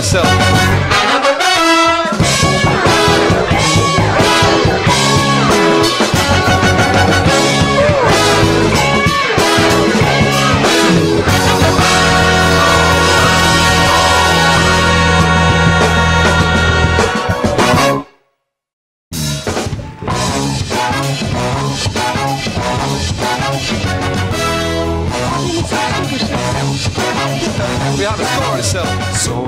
yourself.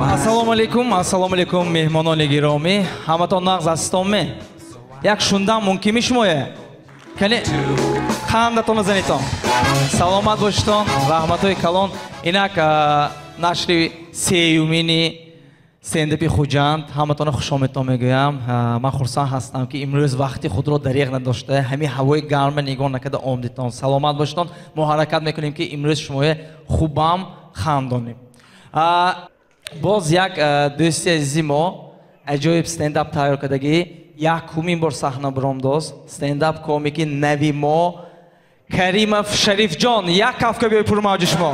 Ассалому алейкум, ассалому алейкум, меҳмонони гиромӣ. Ҳаматон нағз ҳастонме? Як шундан мумкинми шумое? Кани қандатонро занитон. Саломат бошитон, раҳматҳои калон. Инак нашри сеюмини стендапи Хуҷанд. Ҳаматонро хушомедтон мегӯям. Ман хурсанд ҳастам, ки имрӯз вақти худро дареғ надошта, ҳамин ҳавои гарма нигоҳ накарда омдитон. Саломат бошитон. Мо ҳаракат мекунем, ки имрӯз шумое хубам хандонем. Боз як дӯсти азизи мо аҷоиб стендап тайёр кардагӣ, якумин бор саҳна баромдост. Стендап комики нави мо Каримов Шарифҷон. Як кафка биёй пурмавҷи шумо.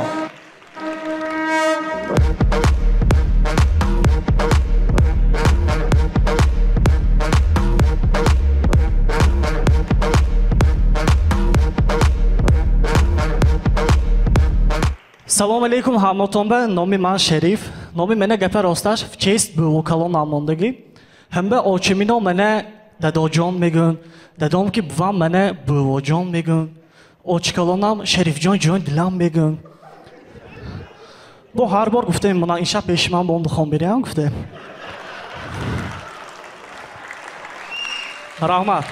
Салом алейкум ҳаматонба. Номи ман Шариф. Номи мана гапа росташ в честь бувокалон намондагӣ. Ҳамба очимино мана дадоҷон мегӯн, дадом ки бувам мана бувоҷон мегӯн, очикалонам Шарифҷон ҷон дилам мегӯн. Бо ҳар бор гуфтем, мана ин шаб пеши ман бо он духон бериям гуфтем. Раҳмат.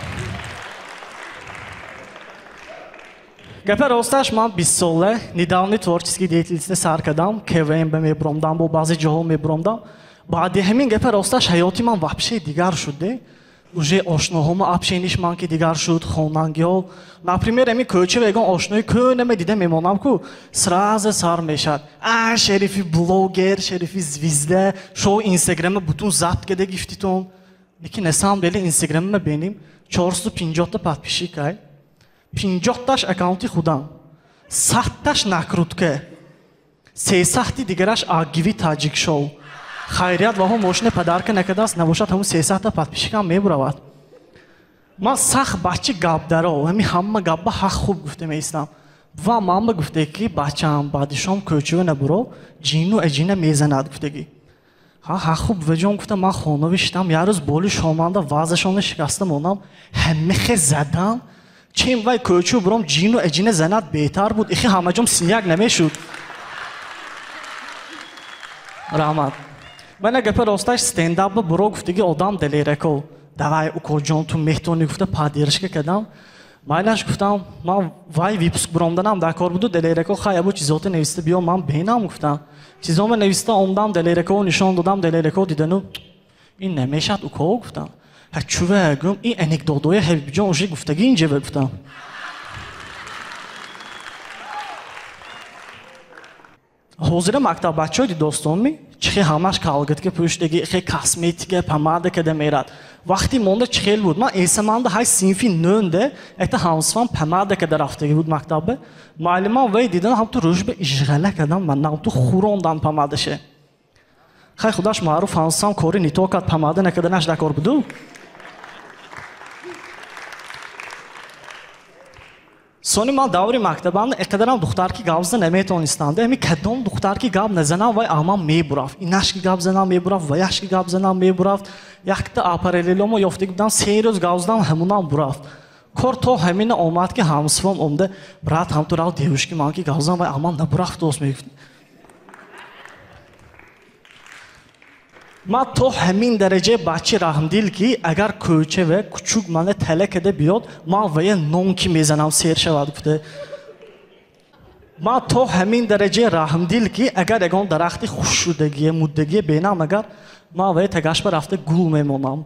Гапа росташ ман 20 сола, недавно творческий деятельность сар кардам, КВН ба мебуромдам, бо баъзе ҷоҳо мебуромдам. Баъди ҳамин гапа росташ ҳаёти ман вообще дигар шуд. Уже ошноҳома общениш ман ки дигар шуд, хонангиҳо. Например, ҳамин кӯча ва ягон ошнои кӯнаме дида мемонам ку, сразу сар мешад. А, Шерифи блогер, Шерифи звезда, шоу Инстаграма бутун запт када гифтитон. Лекин на самом деле Инстаграма беним 450 подписчик ай. 50-таш аккаунти худам, 100-таш накрутка, 300-ти дигараш агиви таҷик шоу. Хайрият ваҳо мошина падарка накардааст, набошад ҳамун 300-та подписчикам мебуравад. Ман сахт бачи гапдаро, ҳамин ҳама гапба ҳақ хуб гуфта меистам. Ва ман ба гуфте ки бачам баъди шом кӯчаво набуро, ҷину аҷина мезанад гуфтагӣ. Ҳа ҳақ хуб ваҷон гуфта ман хона шитам, як рӯз боли шоманда вазашонро шикаста монам, ҳамихе задам. Чем вай кӯчу буром ҷину аҷина занад беҳтар буд. Ихи ҳамаҷом синяк намешуд. Раҳмат. Мана гапа росташ стендапа буро гуфтаги одам далерако. Давай укоҷон ту меҳтони гуфта поддержка кардам. Майнаш гуфтам ман вай выпуск буромданам дар кор буду далерако хай абу чизоте нависта биё ман бенам гуфтам. Чизома нависта омдам далерако нишон додам далерако дидану ин намешад уко гуфтам. Ҳа чува гум ин анекдотҳои Ҳабибҷон уже гуфтагӣ инҷа гуфтам. Ҳозира мактаббачаҳои дидостонми чӣ хел ҳамаш калгитка пӯшидаги, хел косметика, помада када мерад. Вақти монда чӣ хел буд? Ман эсаманда ҳай синфи нӯнде якта ҳамсифам помада када рафтагӣ буд мактабе. Муаллимам вай дидан ҳамту рӯжба ижғала кардам ман ҳамту хӯрондам помадаше. Хай худаш маъруф ҳамсифам кори нито кард, помада накарданаш дар кор буду. Сони ман даври мактабамда иқадарам духтарки гап зада наметонистам. Ҳами кадом духтарки гап назанам вай амам мебурафт. Инашки гап занам мебурафт, ваяшки гап занам мебурафт. Якта апарелеломо ёфтаги будам, се рӯз гап задам, ҳамунам бурафт. Кор то ҳамина омад ки ҳамсифам омда, брат ҳамту рав девушки ман ки гап занам вай амам набурафт дӯст мегуфт. Ман то ҳамин дараҷа бачи раҳмдил ки агар кӯча ва кучук мана тала када биёд, ман вая нон ки мезанам сер шавад гуфта. Ман то ҳамин дараҷа раҳмдил ки агар ягон дарахти хушшудагие, муддагие бенам агар, ман вая тагашба рафта гул мемонам.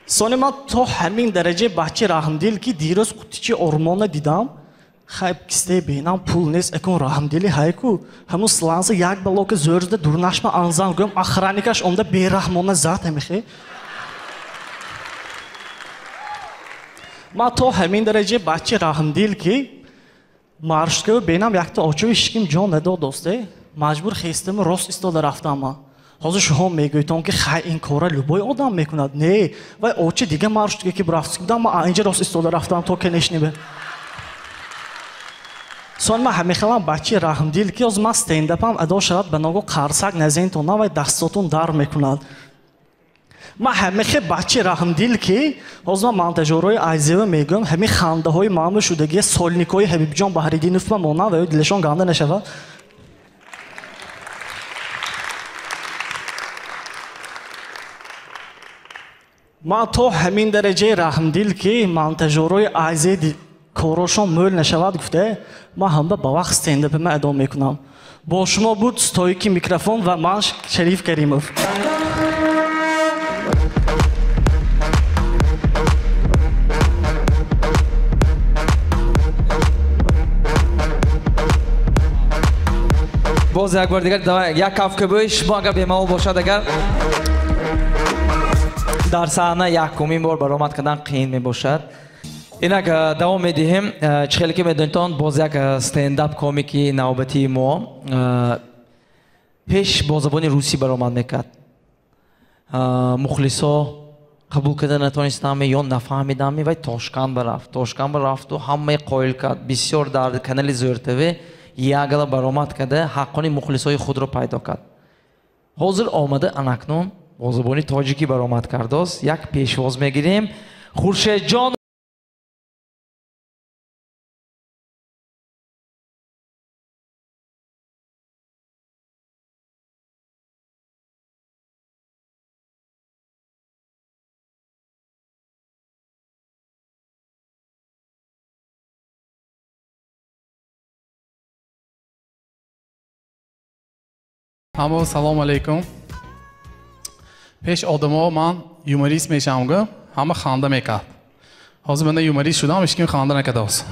Сони ман то ҳамин дараҷа бачи раҳмдил ки дирӯз қутичи ормонро дидам. Хай кисте бенам пул нест, экон раҳмдили ҳайку. Ҳамун сланса як балока зӯрзда дурнашма анзам гӯям, охранникаш омда бераҳмона зад ҳамихе. Ман то ҳамин дараҷа бачи раҳмдил ки Маршрутка бенам якта очо ҳеч ҷон надод, дӯсте. Маҷбур хестам рост истода рафтам ман. Ҳозир шумо мегӯйтон ки хай ин кора любой одам мекунад. Не, вай очи дига маршрутка ки рафт будам, ман инҷа рост истода рафтам то конечно бе. Сон ман ҳамехелам бачаи раҳмдил ки ҳозир ман стендапам адо шавад ба ногоҳ қарсак назентон, вай дастотон дар мекунад. Ман ҳамехе бачаи раҳмдил ки ҳозир ман монтажёрҳои Айзева мегӯям, ҳамин хандаҳои маъмул шудагия сольникҳои Ҳабибҷон Баҳриддинов ма монанд ва дилашон ганда нашавад. Ман то ҳамин дараҷаи раҳмдил ки монтажёрҳои Айзе корошон мӯл нашавад гуфта, ман ҳамба ба вақт стендапама адо мекунам. Бо шумо буд стойки микрофон ва ман Шариф Каримов. Боз як бор дигар як кафкӯбӣ шумо агар бемалол бошад, агар дар саҳна якумин бор баромад кардан қиин мебошад. Инак давом медиҳем. Чӣ хеле ки медонитон, боз як стендап комики навбатии мо пеш бо забони русӣ баромад мекард. Мухлисо қабул карда натонистам ё нафаҳмидам, вай Тошканд барафт. Тошканд барафту ҳамаи қоил кард. Бисёр дар канали Зӯр ТВ ягала баромад карда ҳаққони мухлисои худро пайдо кард. Ҳозир омада анакнун бо забони тоҷикӣ баромад кардост. Як пешвоз мегирем. Хуршедҷон Ҳамо салом алейкум. Пеш одамо ман юморист мешавам, гӯ ҳама ханда мекард. Ҳозир ман юморист шудам, ҳеч ким ханда накардааст.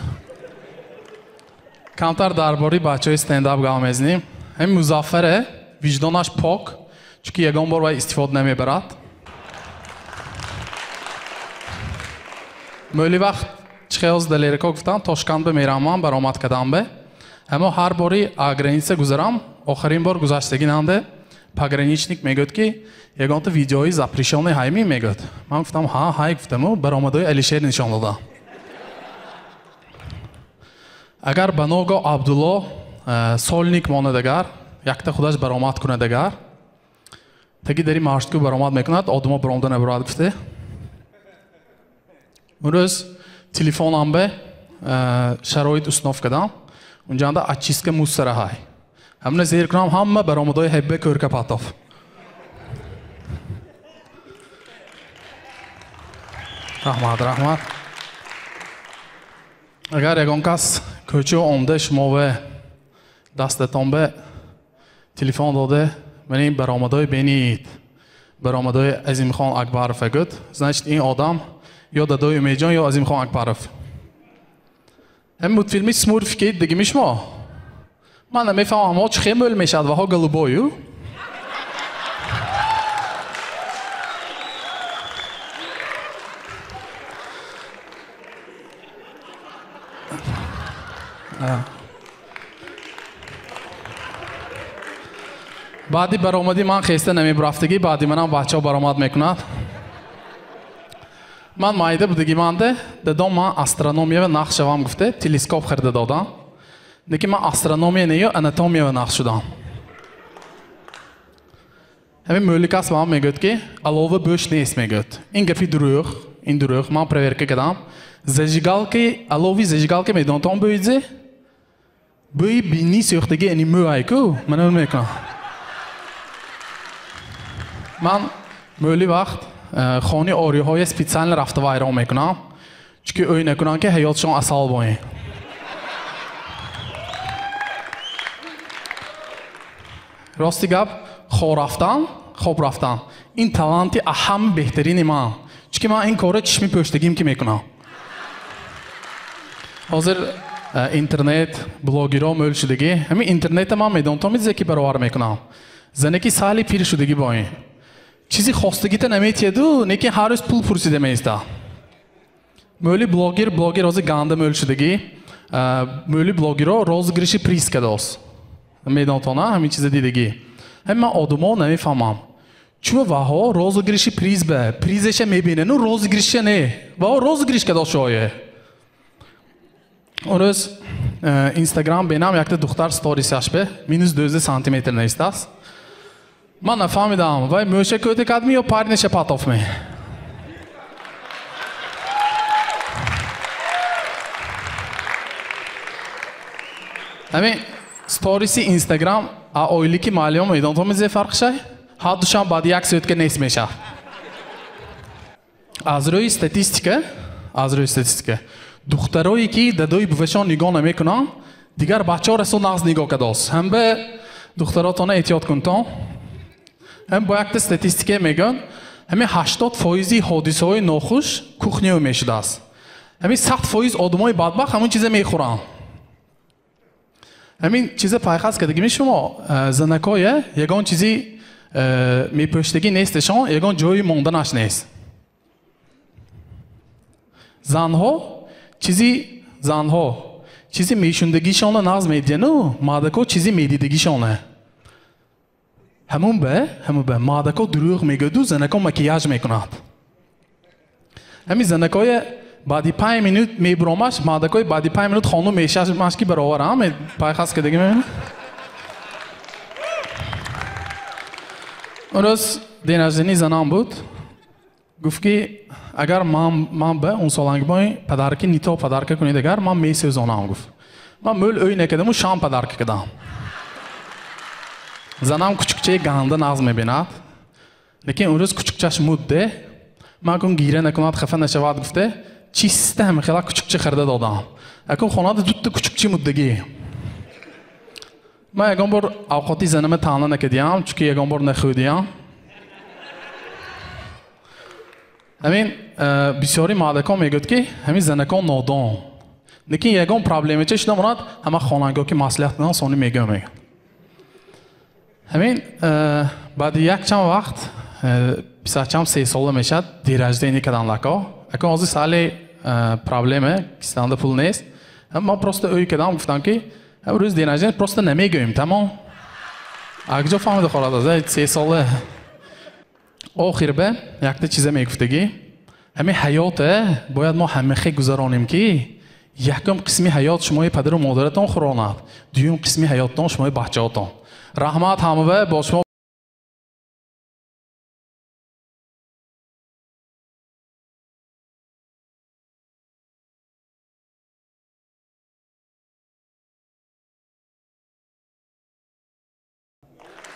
Камтар дар бораи бачаҳои стендап гап мезанем. Ҳамин Музаффаре виҷдонаш пок, чунки ягон бор вай истифода намебарад. Мӯли вақт чӣ хел Далерико гуфтам, Тошканд ба мерам ман баромад кардам бе. Ҳамо ҳар бори граница гузарам, охирин бор гузаштагӣ нанде пограничник мегӯяд ки ягонта видеои запрещённый ҳайми мегӯяд. Ман гуфтам ҳа ҳай гуфтаму баромадои Алишер нишон додам. Агар ба ногоҳ Абдулло сольник монад, агар якта худаш баромад кунад, агар таги дари маршрутку баромад мекунад, одамо баромада набарад гуфте. Он рӯз телефонам бе шароит установ кардам. Унҷанда очистка мусора ҳай. Ҳамна зер кунам ҳама баромадои ҳеббе кӯрка патоф. Раҳмат, раҳмат. Агар ягон кас кӯча омда шумо ве дастатон бе телефон доде, ман ин баромадои бенид, баромадои Азимхон Акбаров гӯд, значит ин одам ё дадои Умедҷон ё Азимхон Акбаров. Ҳам мультфилми Смурфики дигими шумо? Ман намефаҳмам, ҳамо чӣ хел мӯл мешавад ваҳо голубою? Баъди баромадӣ ман хеста намебурафтагӣ, баъди манам бачаҳо баромад мекунад. Ман майда будагӣ манде, дадом ман астрономия ва нақш шавам гуфте, телескоп харида додам. Лекин ман астрономия не ё анатомия ва нақш шудам. Ҳамин мӯликас ба ман мегӯяд ки алова бӯш нест мегӯяд. Ин гапи дурӯғ, ин дурӯғ, ман проверка кардам. Зажигалки, алови зажигалка медонтон бӯизе? Бӯи бинӣ сӯхтагӣ ани мӯ айку, ман ӯ мекунам. Ман мӯли вақт хони ориҳоя специально рафта вайрон мекунам, чунки ӯй накунам ки ҳаётшон асал боин. Рости гап, хоб рафтан ин таланти аҳам беҳтарини ман, чунки ман ин корро чишми пӯштагим ки мекунам. Ҳозир интернет, блогерҳо мӯл шудагӣ, ҳамин интернета ман медонтам изе ки баровар мекунам. Занеки сали пир шудагӣ боин. Чизи хостагита наметиҳаду, лекин ҳар рӯз пул пурсида меиста. Мӯли блогер, блогер ҳозир ганда мӯл шудагӣ. Мӯли блогеро розыгрыши приз кадос. Медонтона ҳамин чиза дидагӣ. Ҳам ман одамо намефаҳмам. Чун ваҳо розыгрыши приз ба призеша мебинену розыгрыша не. Ваҳо розыгрыш кадос шое. Он рӯз Инстаграм бинам якта духтар сторисаш бе минус 12 сантиметр неистаст. Ман нафаҳмидам, вай мӯша кӯта кадми ё парнеша патоф ме? Ҳамин сториси Инстаграм а ойлики маълиём медонтон зе фарқ шай? Ҳар душанбе баъди як сӯтка нест мешавад. Аз рӯи статистика, духтарое ки дадои бувашон нигоҳ намекунанд, дигар бачаҳо расо нағз нигоҳ кардост. Ҳам бе духтаротона эҳтиёт кунтон. Ҳам бо якта статистика мегӯянд, ҳамин 80% ҳодисаҳои нохуш кухняо мешудааст. Ҳамин 100% одамои бадбахт ҳамон чиза мехӯранд. Ҳамин чиза пайхас кардагими шумо, занакое ягон чизи мепӯштагӣ нестешон, ягон ҷои монданаш нест. Занҳо чизи мешундагишона нағз медиҳану мардако чизи медидагишона. Ҳамун бе мардако дурӯғ мегӯяду занако макияж мекунад. Ҳамин занакое баъди 5 минут мебуромаш, мардакои баъди 5 минут хонум мешашмаш ки баровар, пайхас кардагӣ мебинам. Он рӯз день рождения занам буд. Гуфт ки агар ман ба он солангибои падарки нито падарка кунед, агар ман месӯзонам, гуфт. Ман мӯл ӯй накардаму шам падарка кардам. Занам кучукчаи ганда нағз мебинад, лекин он рӯз кучукчаш мудде. Ман кун гира накунад, хафа нашавад, гуфте чиста ҳамихела кучукча харида додам. Акун хонада дутта кучукчи муддагӣ. Ман ягон бор авқоти занама таъна накардиям, чунки ягон бор нахӯдиям. Ҳамин бисёри мардакон мегӯяд ки ҳамин занакон нодон. Лекин ягон проблемача шуда монад, ҳама хонангоҳ ки маслиҳат кунанд, сони мегӯям, мегӯяд. Ҳамин баъди якчанд вақт писарчам 3 сола мешавад, день рождения кардан лако. Акун ҳозир сали проблема, кистанда пул нест. Ман просто ӯй кардам, гуфтам ки рӯз день рождения просто намегӯем, тамом. Акҷо фаҳмида хорад, 3 сола. Охир бе якта чиза мегуфтагӣ. Ҳамин ҳаёте бояд мо ҳамахе гузаронем ки якум қисми ҳаёт шумои падару модаратон хӯронад, дуюм қисми ҳаёттон шумои бачаҳотон. Раҳмат ҳамаве, бо шумо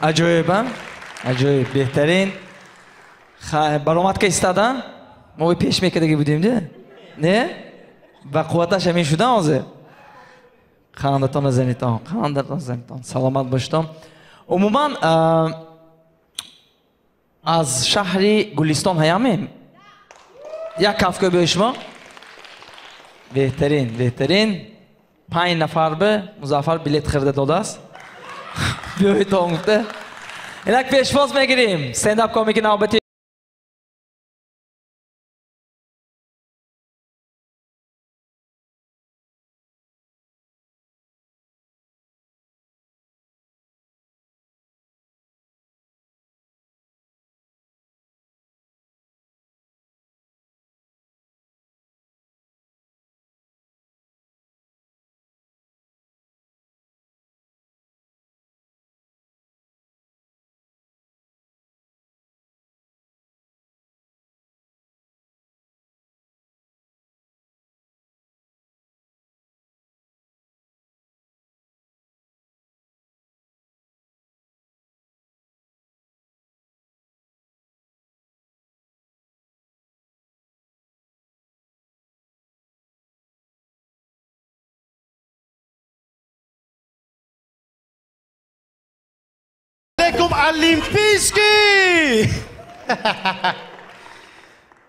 Аҷоиб, аҷоиб, беҳтарин. Баромад ка истодан? Мо пеш мекардаги будем, де? Не? Ба қувваташ ҳамин шудан ҳозир? Қандатон занитон, қандатон занитон. Саломат бошитон. Умуман аз шаҳри Гулистон ҳаямем? Як кафкӯ биёй шумо. Беҳтарин, беҳтарин. 5 нафар бе Музаффар билет харида додааст. Биёед он гуфта. Инак пешвоз мегирим. Стендап комики навбати алейкум, Олимпийский!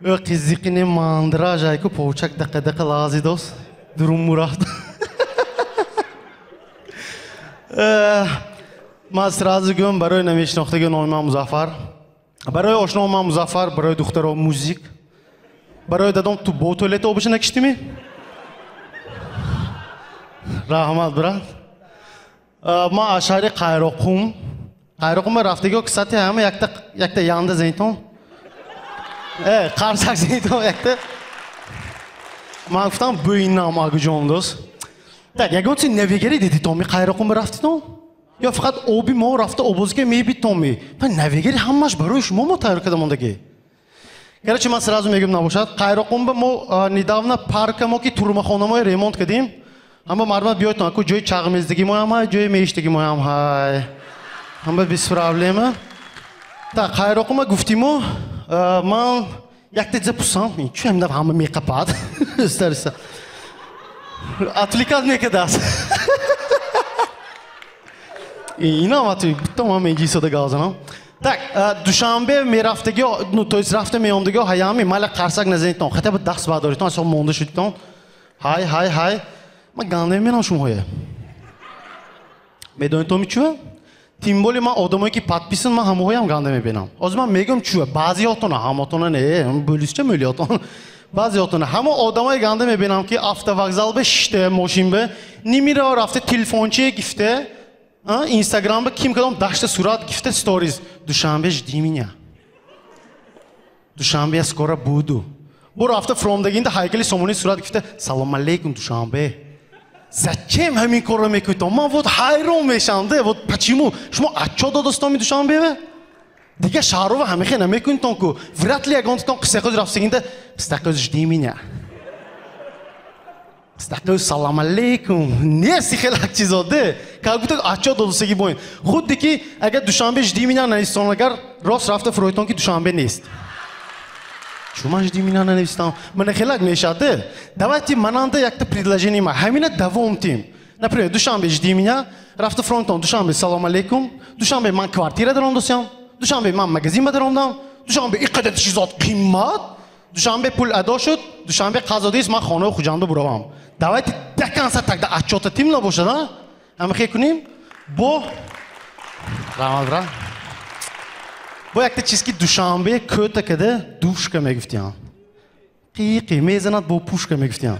Ө қизиқине мандраж айку повчак дақа-дақа лази дос. Дурум мурахт. Ман сразу гӯям, барои намешинохтаги номи ман Музаффар. Барои ошнои ман Музаффар, барои духтаро музик. Барои дадом ту бо туалет обиша накиштими? Раҳмат, брат. Ман аз шаҳри Қайроққум. Қайроққум рафтагиҳо, кстати, ҳама якта якта янда зенитон. Қарсак зенитон якта. Ман гуфтам, бӯйинам агуҷон дӯст. Так, ягон чи навигарӣ дидитон ми Қайроққум рафтитон? Ё фақат оби мо рафта обозига мебитон ми? Па навигари ҳамаш барои шумо мо тайёр карда мондагӣ. Короче, ман сразу мегӯям, набошад. Қайроққум ба мо недавно парка мо ки турмахонамои ремонт кардем. Ҳама мардумат биёйтон, аку ҷои чағмездагӣ моям ҳай, ҷои меиштагӣ моям ҳай. Ҳама без проблема. Так, Қайроққума гуфтиму, ман якта чиза пурсам, чӣ ҳамин ҳама меқапад? Стариса. Отвлекать мекардааст. Инам ату, битта ман менҷи сода гап занам. Так, Душанбе мерафтагиҳо, ну, то есть рафта меомдагиҳо ҳаями, майла қарсак назанитон, хотя бы даст бардоритон, асо монда шудитон. Ҳай, ҳай, ҳай. Ман ганда мерам шумоҳое. Медонитон ми чӯ? Тем более ман одамое ки подписан, ман ҳамаҳоям ганда мебинам. Ҳозир ман мегӯям чӯ, баъзеҳотона, ҳаматона не, бӯлисча мӯлиётон. Баъзеҳотона. Ҳама одамое ганда мебинам ки автовокзал бе шиште, мошин бе, нимира рафта телефончие гифте, Инстаграм бе ким кадом дашта сурат гифте сторис. Душанбе жди меня. Душанбе я скоро буду. Бу рафта фромдагинда ҳайкали Сомонӣ сурат гифте, салом алейкум, Душанбе. Зачем ҳамин корро мекунед? Ман вот ҳайрон мешавам, де, вот почему? Шумо отчёт додастон Душанбе? Дигар шаҳрова ҳамихе намекунедтон ку. Вряд ли ягонтон қиссақӯз рафтагинда, қиссақӯз жди меня. Қиссақӯз салом алейкум. Нест хелак чизо, де. Как будто отчёт додастагӣ боин. Худди ки агар Душанбе жди меня навистон, агар рост рафта фуройтон ки Душанбе нест. Чу ман жди меня нанавистам? Мана хелак мешавад, де. Давайте мананда якта предложение ма. Ҳамина давом тим. Например, Душанбе жди меня, рафта фронтон Душанбе салом алейкум, Душанбе ман квартира даромдасям, Душанбе ман магазин даромдам, Душанбе ин қадар чизот қиммат, Душанбе пул адо шуд, Душанбе қазодист, ман хонаи Хуҷанда буравам. Давайте до конца тогда отчёта тим набошад, а? Ҳамихе кунем? Бо раҳмат, брат. Бо якта чиз ки Душанбе кӯта када душка мегуфтиям. Қиқи мезанад бо пушка мегуфтиям.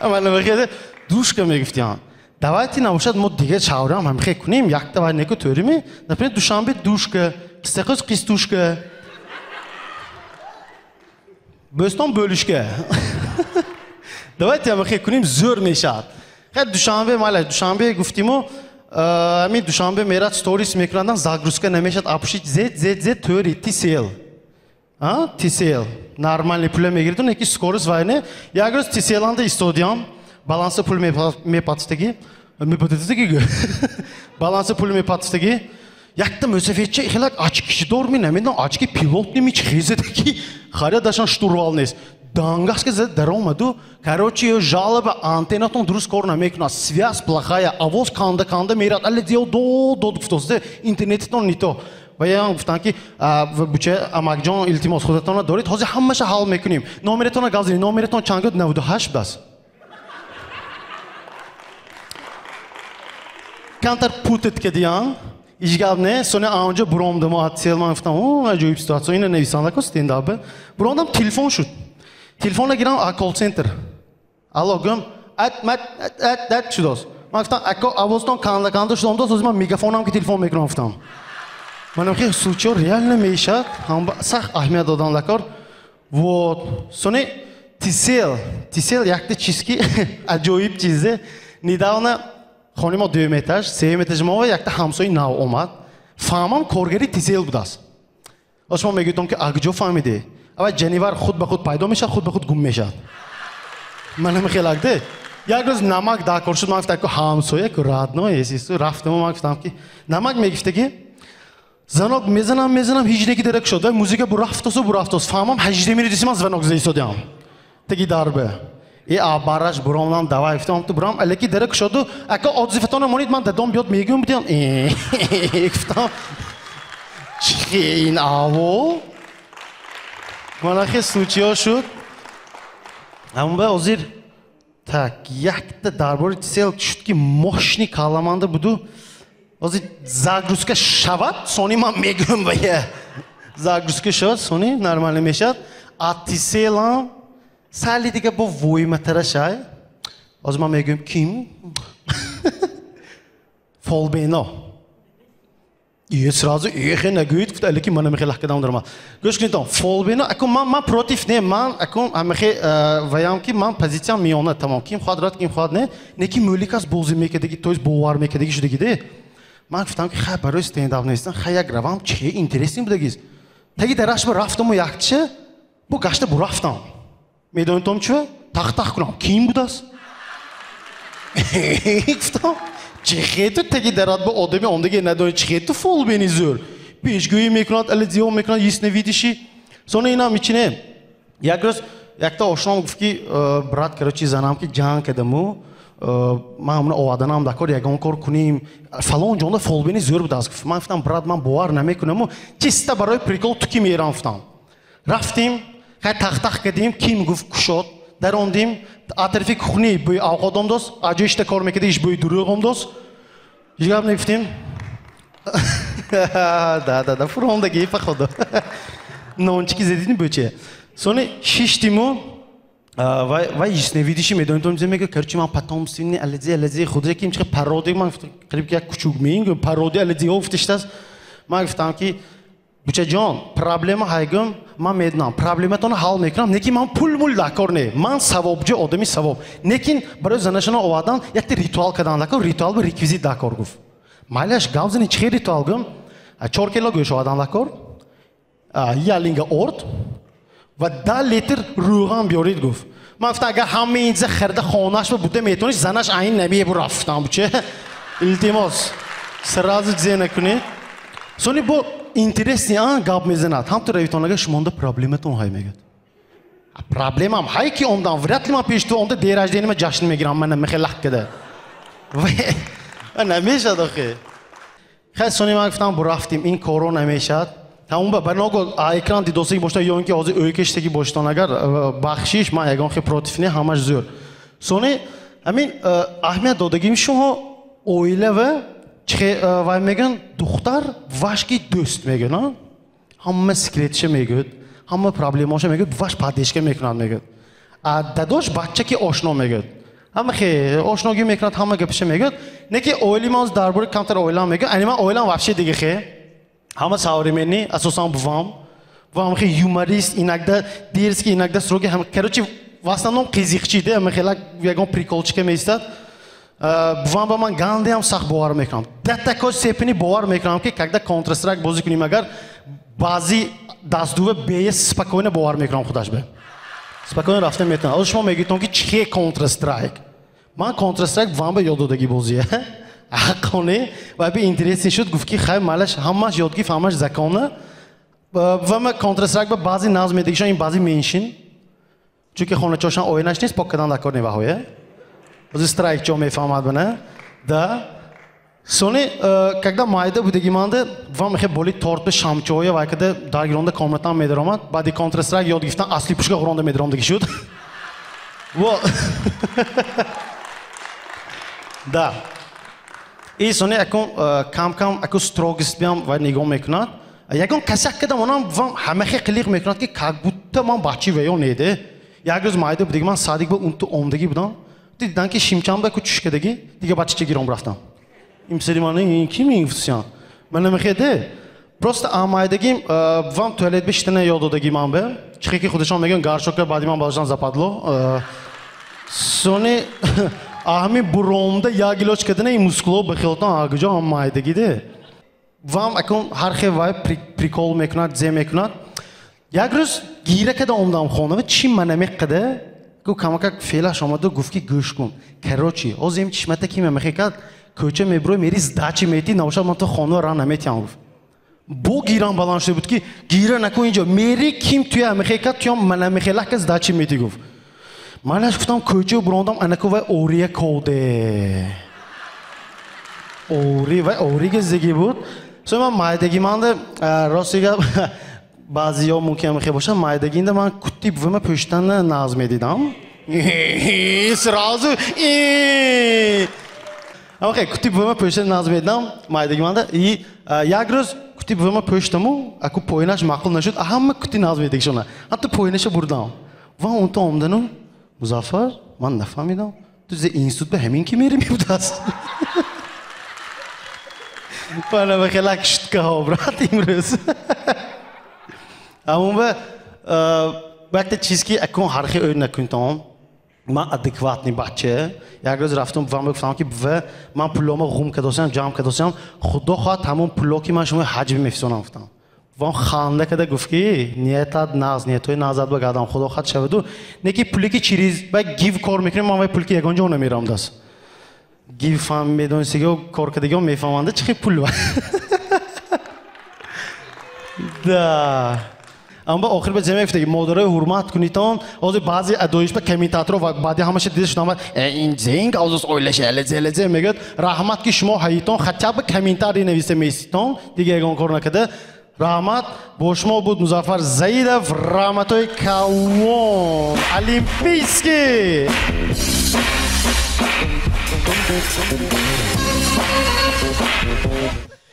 Амале душка мегуфтиям. Давайте набошад мо дигар шаҳрам ҳамихе кунем, якта вай неку тӯрими. Например, Душанбе душка, қиссақӯз қистушка. Бӯстон бӯлишка. Давайте ҳамихе кунем, зӯр мешавад. Хай Душанбе майла, Душанбе гуфтиму, ҳамин Душанбе мерад сторис мекунандан, загрузка намешавад, апушит зет зет зет тӯри Тисел. Тисел. Нормальный пула мегирид, неки скорость вай не. Як рӯз Тиселанда истодиям, баланса пул мепатфтагӣ, мепатфтагӣ. Баланса пул мепатфтагӣ. Якта мусофирча хелак очкиши дор ми намедонам, очки пилот ними чи хезадаки, харя дашан штурвал нест. Дангаска зад даромаду, короче, жалоба, антеннатон дуруст кор намекунад, связь плохая, овоз канда канда мерад, алле дио до дод гуфтозде, интернетитон не то. Ва ям гуфтанд ки буча амакҷон илтимос худатонро доред, ҳозир ҳамаша ҳал мекунем. Номератонро гап занед, номератон чанд гуфт? 98 бас. Камтар путат кардиям, ҳеҷ гап не, сони анҷо буромдам, сел ман гуфтам, о, аҷоиб ситуация, ина нависанда стендапе. Буромдам, телефон шуд. Телефонро гирам, а колл-центр. Алло, гӯям, ат, мат, ат, ат, ат шудост. Ман гуфтам, ако овозтон канда канда шудам дост, ҳозир ман мегафонам ки телефон мекунам гуфтам. Манам ки случаё реально мешавад, ҳам сахт аҳамият додан лакор. Вот. Сони Тисел, Тисел якта чиз ки аҷоиб чизе. Недавно хонаи мо дуюм этаж, сеюм этаж мо якта ҳамсои нав омад. Фаҳмам коргари Тисел будааст. Ҳозир шумо мегӯедон ки а куҷо фаҳмидӣ? Аввал ҷанивар худ ба худ пайдо мешавад, худ ба худ гум мешавад. Манам хелак де. Як рӯз намак дакор шуд, ман гуфтам ки ҳамсоя ку родной есису рафтам, ман гуфтам ки намак мегифтагӣ. Звонок мезанам, мезанам, ҳеҷ неки дарак шуд. Вай музыка бурафтосу бурафтос. Фаҳмам 18 минути ман звонок заисодиам. Таги дарбе. И абараш буромдам, давай гуфтам, ту бурам, алеки дарак шуду, ака отзыв атона монид, ман дадом биёд мегӯям будиам. Гуфтам, чи ин аво? Манахе случаё шуд. Ҳамба ҳозир так якта дар бори Тисел шуд ки мощный каламанда буду. Ҳозир загрузка шавад, сони ман мегӯям вая. Загрузка шавад, сони нормально мешавад. А Тиселам Сали дига бо войматарашай. Ҳозир ман мегӯям ким? Фолбино. Е сразу эхе нагӯед, гуфт алеки мана мехе лаҳкадам даромад. Гӯш кунед, фолбино, акун ман против не, ман акун ҳамехе ваям ки ман позициям миёна, тамом. Ким хоҳад рад, ким хоҳад не. Не ки мӯлик аст бозӣ мекардаги, то есть бовар мекардаги шудагиде. Ман гуфтам ки хай барои стендап нестам, хай як равам, че интересный будагист. Таги дарашба рафтаму якча, бу гашта бу рафтам. Медонитом чӣ? Тах-тах кунам. Ким будааст? Гуфтам, чихету таги дарат ба одами омдаги надони чихету фолбини зӯр. Пешгӯӣ мекунад, алидзиҳо мекунад, ясновидящий. Сони инам ичине. Як рӯз якта ошном гуфт ки брат, короче, занам ки ҷанг кардаму, ман ҳамона оварданам дар кор ягон кор кунем. Фалон ҷонда фолбини зӯр будааст. Гуфт. Ман гуфтам, брат, ман бовар намекунаму, чиста барои прикол ту ки мерам гуфтам. Рафтем, хай тах-тах кардем, ким гуфт кушод. Даромдем, атрофи кухни бӯи авқот омдост, аҷои ишта кор мекарда, иш бӯи дурӯғ омдост. Ҳеҷ гап негуфтем. Да, да, да, фуромдаги, походу. Нончики задидим бӯче. Сони шиштиму, вай ясновидящий медонитом зе мега, короче, ман потомственный ализе, ализе, худе ки имчи пародия, ман қариб ки як кучук меин, пародия ализеҳо гуфтиштааст. Ман гуфтам ки бучаҷон, проблема ҳайгум, ман медонам, проблематонро ҳал мекунам, лекин ман пул-мул даркор не. Ман савобҷи, одами савоб. Лекин барои занашона овардан якта ритуал кардан даркор, ритуал ба реквизит даркор гуфт. Майлаш гап зани чӣ ритуал гум? 4 кило гӯшт овардан даркор, як линга орд ва 10 литр рӯған биёред гуфт. Ман гуфтам, агар ҳамаи ин чиза харида хонааш ба буда метавониш, занаш айн намебурафтам буче. Илтимос, сразу зе накунед. Сони бо интересный гап мезанад. Ҳам ту равитон агар шумонда проблематон ҳай мегӯяд. Проблемам ҳай ки омдам, вряд ли ман пеш ту омда день рождения ҷашн мегирам, ман мехе лак када. Намешад охе. Хай сони ман гуфтам бурафтим, ин коро намешад. Тамом ба ного экран дидосаги бошад ё ин ки ҳозир ӯйкаштаги бошад агар бахшиш, ман ягон хе против не, ҳамаш зӯр. Сони ҳамин аҳамият додагим шумо оила ва чихе вай мегӯянд духтар вашки дӯст мегӯянд, ҳама секретша мегӯяд, ҳама проблемаша мегӯяд, ваш поддержка мекунад мегӯяд. А дадош бача ки ошно мегӯяд, ҳама хе ошногӣ мекунад, ҳама гапша мегӯяд. Не ки оили ман дар бораи камтар оилам мегӯяд, ани ман оилам вообще дига хе ҳама современный, асосан бувам, бувам хе юморист, иногда дерзкий, иногда строгий, короче, в основном қизиқчи, де, ҳама хелак ягон приколчика меистад. Бувам ба ман гандеам сахт бовар мекунам. До такой степени бовар мекунам, ки когда Counter-Strike бозӣ кунем, агар баъзи дастдува бее спокойно бовар мекунам худаш бе. Спокойно рафта метавонам. Ҳозир шумо мегӯед, ки чӣ Counter-Strike? Ман Counter-Strike бувам ба ёд додагӣ бозия. Ҳаққоне ва би интересный шуд, гуфт ки хай малаш ҳамаш ёд гирифт, ҳамаш закона. Бувам ба Counter-Strike ба баъзи назм медигишон, ин баъзи меншин. Чунки хоначошан оинаш нест, пок кардан даркор неваҳоя. Ҳозир страйк чо мефаҳмад бина. Да. Сони, когда майда будаги манда, вам мехе боли торт ба шамчоя вай када дар гиронда комнатам медаромад. Баъди Counter-Strike ёд гирифтан, асли пушка ғуронда медаромдаги шуд. Вот. Да. И сони акун кам-кам акун строгость биам вай нигоҳ мекунад. Ягон касак кадам онам вам ҳамахе қилиқ мекунад ки как будто ман бачи ваё неде. Як рӯз майда будаги ман садик ба унту омдагӣ будам. Дидан ки шимчам ба ку чушкадаги, дига бачача гиром рафтам. Ин писари ман ин ки мегуфтиян? Ман намехеде. Просто амайдагим вам туалет бишитана ёд додаги ман бе. Чихе ки худашон мегӯянд гаршока баъди ман баъзан западло. Сони аҳми буромда як илоҷ кардана ин мускуло ба хиёлтон агуҷо амайдагиде. Вам акун ҳар хел вай прикол мекунад, зе мекунад. Як рӯз гира када омдам хона ва чи манамеққада гу камакак феълаш омаду гуфт ки гӯш кун. Короче, ҳозир им чишмата ки мемехе кард, кӯча мебурой мери сдачи мети, набошад ман то хона ра наметиҳам гуфт. Бо гирам баланд шуда буд ки гира накун инҷо, мери ким туя мехе кард, туям манамехелака сдачи мети гуфт. Манаш гуфтам кӯча бурондам анаку вай ория коде. Ори вай орига зиги буд. Сои ман майдаги манда рости гап баъзиҳо мумкин мехе бошанд, майдагинда ман кути бувима пӯштана нағз медидам. Сразу Окей, кути бувима пӯштана нағз медидам майдаги манда. И як рӯз кути бувима пӯштаму, аку поинаш маъқул нашуд, ҳама кути нағз медигишона. Ҳатто поинаша бурдам. Ва он то омдану Музаффар, ман нафаҳмидам, ту зе институт ба ҳамин ки мери мебудааст. Пана хелак шуткаҳо, брат, имрӯз. Ҳамон ба якта чиз ки акун ҳархи ӯй накунтом, ман адекватный бача. Як рӯз рафтам бувам, гуфтам ки бува, ман пулома ғум кардосам, ҷамъ кардосам, худо хоҳад ҳамон пуло ки ман шумо ҳаҷ мефисонам, гуфтам. Бувам ханда карда гуфт ки ниятат нағз, ниятҳои нағзат ба гардам, худо хоҳад шаваду. Не ки пуле ки через ба гив кор мекунем, ман вай пул ки ягон ҷо намерам даст. Гив фаҳм медонистиго кор кардагиҳо мефаҳманда чӣ хел пул ва. Да. Аммо охир ба ҷамъ гуфтаги модарои ҳурмат кунитон, ҳозир баъзе адоиш ба комментаторо ва баъди ҳамаша дида шудам, ин зинг озус ойлаша элезе элезе мегӯяд. Раҳмат ки шумо ҳаитон, хотя бы комментарий нависта меиститон, дига ягон кор накарда. Раҳмат, бо шумо буд Музаффар Заидов, раҳматҳои калон, олимпийский.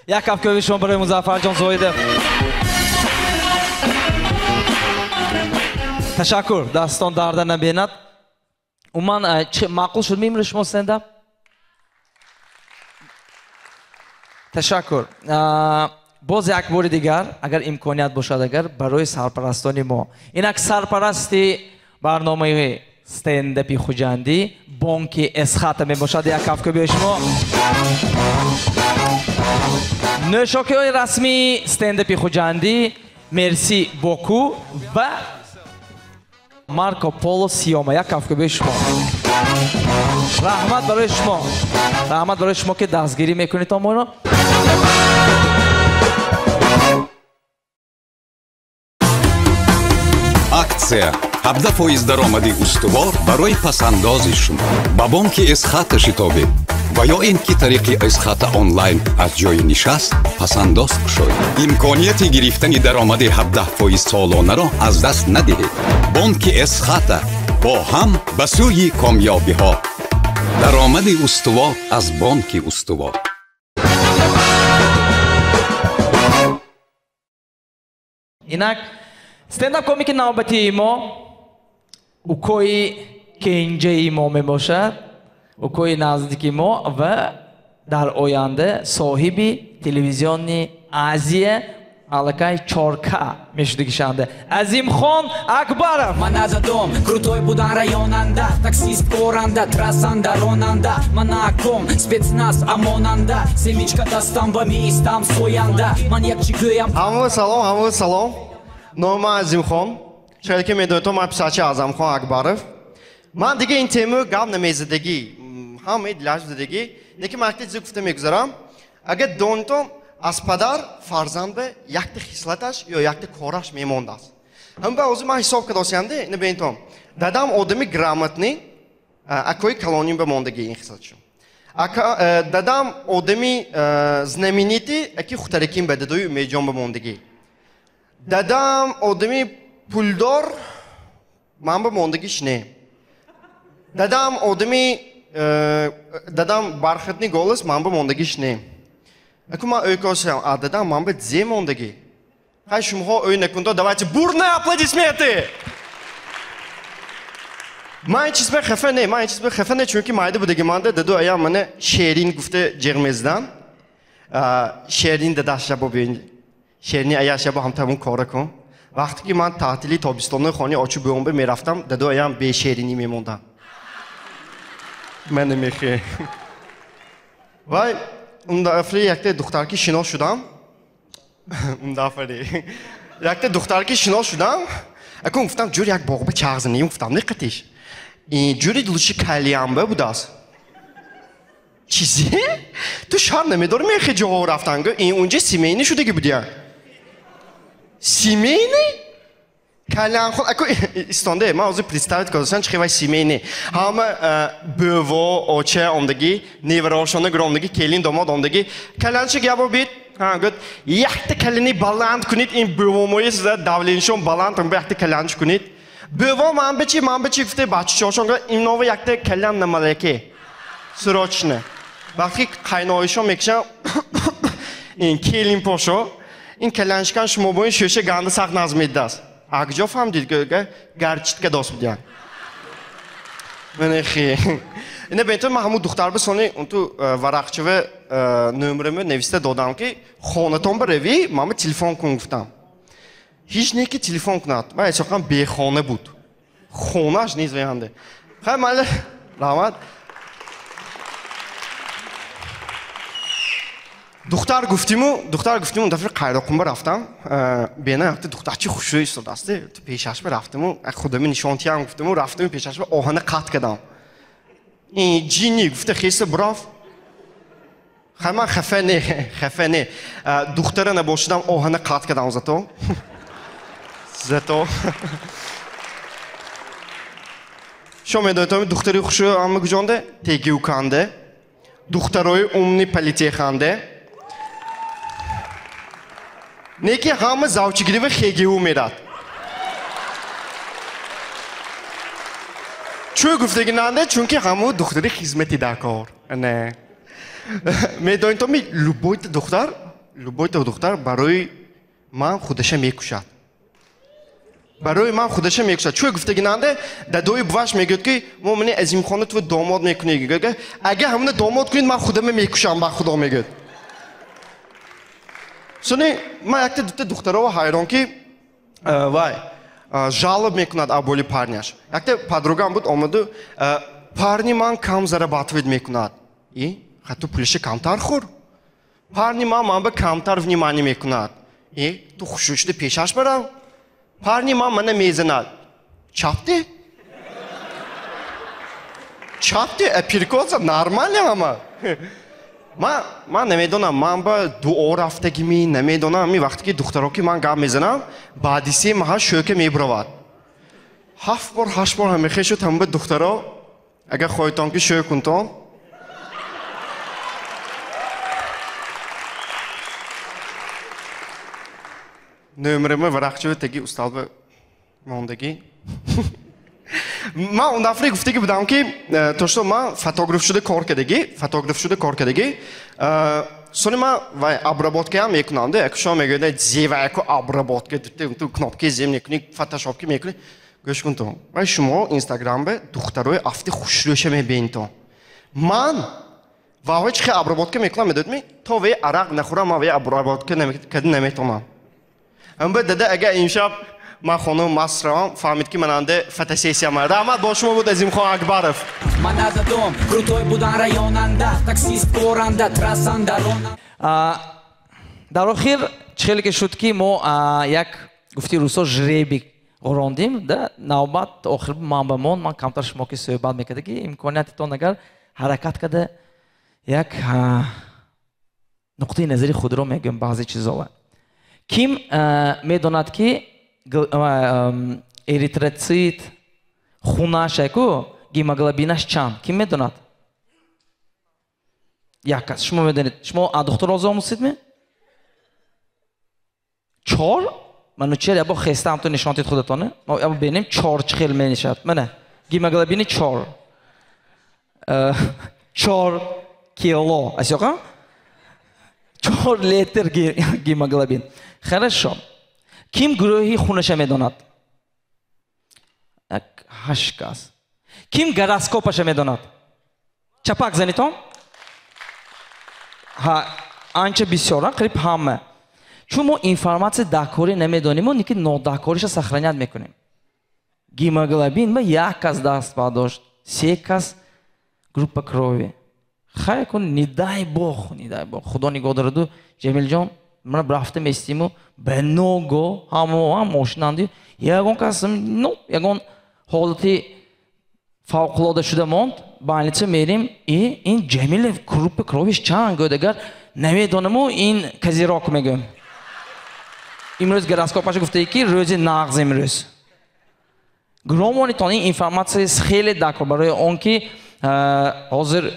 Як кафкӯби шумо барои Музаффарҷон Зоидов. Ташаккур, дастон дарда набинад. Умуман, маъқул шуд меимрӯз шумо стендап? Ташаккур. Боз як бори дигар, агар имконият бошад, агар барои сарпарастони мо. Инак сарпарасти барномаи стендапи Хуҷандӣ бонки Эсхата мебошад. Як кафкӯбии шумо. Нӯшокиҳои расмии стендапи Хуҷандӣ Мерси Боку ва Марко Поло Сиёма. Як кафкӯбии шумо. Раҳмат барои шумо. Раҳмат барои шумо ки дастгирӣ мекунед моро. Акция 17% даромади устувор барои пасандози шумо. Ба бонки Эсхата шитобед ва ё ин ки тариқи Эсхата онлайн аз ҷои нишаст пасандоз кушоед. Имконияти гирифтани даромади 17% солонаро аз даст надиҳед. Бонки Эсхата бо ҳам ба сӯи комёбиҳо. Даромади устувор аз бонки устувор. Инак стендап комики навбатии мо укои кенҷаи мо мебошад, укои наздики мо ва дар оянда соҳиби телевизиони Азия аллакай 4К мешудагишанда. Азимхон Акбаров. Ман азадом, крутой будан районанда, таксист коранда, трассанда, ронанда, ман аком, спецназ амонанда, семечка дастам ба меистам соянда, ман як чигӯям. Ҳамаға салом, ҳамаға салом. Номи ман Азимхон. Чаре ки медонед, ман писарчаи Аъзамхон Акбаров. Ман дига ин тему гап намезадагӣ, ҳамаи дилаш задагӣ, лекин ман якта чизе гуфта мегузарам. Агар донитон, аз падар фарзанд ба якта хислаташ ё якта кораш мемондааст. Ҳам ба ҳозир ман ҳисоб кардосиям, ина бинитон. Дадам одами грамотный, акои калоним ба мондагӣ ин хислатшон. Дадам одами знаменитый, аки хутариким ба дадои Умедҷон ба мондагӣ. Дадам одами пулдор, ман ба мондагиш не. Дадам одами дадам бархатный голос, ман ба мондагиш не. Аку ман ӯй косам, а дадам ман ба зе мондагӣ. Хай шумоҳо ӯй накунто, давайте бурные аплодисменты! Ман ин чиз ба хафа не, ман ин чиз ба хафа не, чунки майда будаги манда даду аям мана шерин гуфта ҷеғ мезадам. Шерин дадаш шабо биён, шерини ая шабо ҳам тамом кора кун. Вақте ки ман таътили тобистонаи хонаи очу бӯёнба мерафтам, даду аям бешеринӣ мемондам. Ман намехе. Вай, он дафъа якта духтарки шинос шудам. Он дафъа якта духтарки шинос шудам. Акун гуфтам, ҷур як боғба чағ занем, гуфтам, не қатиш. Ҷури лучи калиямба будааст. Чизе? Ту шарм намедорӣ мехе ҷоҳо рафтан? Гӯ, ин унҷа семейный шудаги будия. Семейный? Калиянхон, аку истонде, ман ҳозир представить кардасам, чи хел вай семейный. Ҳама бӯво, оча омдагӣ, неварошона гиромдагӣ, келин домод омдагӣ. Калянчи гапо бит, ҳа, гӯд, якта калини баланд кунед, ин бӯвомои сиза давленишон баланд, якта калянч кунед. Бӯво ман бичи, ман бичи гуфте бачачошон гӯ, имнова якта калян намалеке. Срочно. Вақте қайноишон мекушам, ин келин пошо, ин калянчикан шумо бо ин шӯша ганда сахт назм медидааст. Акҷо фаҳмдид, гарчитка дост будиян. Менехи. Ина бентон ман ҳамун духтар бисони унту варақчава нөмрими нависта додам ки хонатон барави, ман телефон кун гуфтам. Ҳеҷ не ки телефон кунад. Ман эҳсос бехона буд. Хонаш низ веянде. Хай майли, раҳмат. Духтар гуфтиму, дафъи Қайроққумба рафтам. Бена якта духтарчи хушрӯй истодааст. Пешашба рафтиму, худами нишонтиям гуфтиму, рафтиму пешашба оҳана қат кардам. Ҷинни гуфта хеста бурафт. Хай ман хафа не, хафа не. Духтара набошидам оҳана қат кардам зато. Зато. Шо медонед, духтари хушрӯй ҳама куҷонде? Тегиуканде. Духтарои умни политеханде. Неки ҳама завчигирива ХГУ мерад. Чӯ гуфтагинанде, чунки ҳамаи духтари хизмати даркор. Не. Медонед, ми любойта духтар барои ман худаша мекушад. Барои ман худаша мекушад. Чӯ гуфтагинанде, дадои буваш мегӯяд ки мо мани Азимхона ту домод мекунӣ. Агар ҳамона домод кунед, ман худама мекушам, ба Худо мегӯяд. Сони ман якта дута духтарова ҳайрон ки вай жалоб мекунад аболи парняш. Якта подругам буд омаду парни ман кам зарабатывать мекунад. И хату пулиша камтар хӯр. Парни ман ба камтар внимание мекунад. И ту хушрӯй шуда пешаш барам. Парни ман мана мезанад. Чапти? Чапти? Апиркоза нормально ҳама. Ман намедонам, ман ба дуо рафтагими, намедонам, ми вақте ки духтаро ки ман гап мезанам, баъди се маҳал шӯка мебуравад. 7 бор, 8 бор ҳамехе шуд ҳама духтаро, агар хоҳедтон ки шӯ кунтон. Нөмірimi варақчави таги усталба мондагӣ. Ман он дафъа гуфтагӣ будам ки то что ман фотограф шуда кор кардагӣ, сони ман вай обработкаам мекунам, яко шумо мегӯяд зева яко обработка, ту кнопки зем мекунӣ, фотошопки мекунӣ. Гӯш кун ту. Вай шумо Инстаграмбе духтарои афти хушрӯша мебинед. Ман ваҳои чӣ обработка мекунам, медонед ми? То вай арақ нахӯрам, ман вай обработка карда наметавонам. Амба дада агар имшаб ман хонум маст равам, фаҳмид ки мананде фотосессия ман. Раҳмат, бо шумо буд Азимхон Акбаров. Ман азадом, крутой будан районанда, таксист коранда, трассанда, ронанда. Дар охир чӣ хеле ки шуд ки мо як гуфти русо жребий ғурондим, да навбат охир ман ба мон, ман камтар шумо ки суҳбат мекарда ки имкониятитон агар ҳаракат карда як нуқтаи назари худро мегӯям баъзе чизова. Ким медонад ки эритроцит хунаш яку гемоглобинаш чанд? Ким медонад? Як кас. Шумо медонед? Шумо духтур розо омӯзед ме? 4? Ману чер ябо хеста ҳамту нишон дид худатоне. Мо ябо бинем 4 чӣ хел менишад. Мана гемоглобини 4. 4 кило. Асёқа? 4 литр гемоглобин. Хорошо. Ким гурӯҳи хунаша медонад? 8 кас. Ким гороскопаша медонад? Чапак занитон? Ҳа, анча бисёр, қариб ҳама. Чун мо информатсия дакорӣ намедонем, мо ки нодакориша сохранят мекунем. Гемоглобин ба 1 кас даст бардошт, 3 кас группа крови. Хай кун, не дай бог, не дай бог. Худо нигоҳ дораду, Ҷамилҷон, ман рафта местиму, ба ного, ҳамо мошинанди, ягон кас, ну, ягон ҳолати фавқулода шуда монд, больница мерим, и ин Ҷамилев группа кровиш чанд гӯяд, агар намедонаму, ин козерог мегӯям. Имрӯз гороскопаша гуфтае ки рӯзи нағз имрӯз. Громонитон ин информатсия хеле дакор барои он ки ҳозир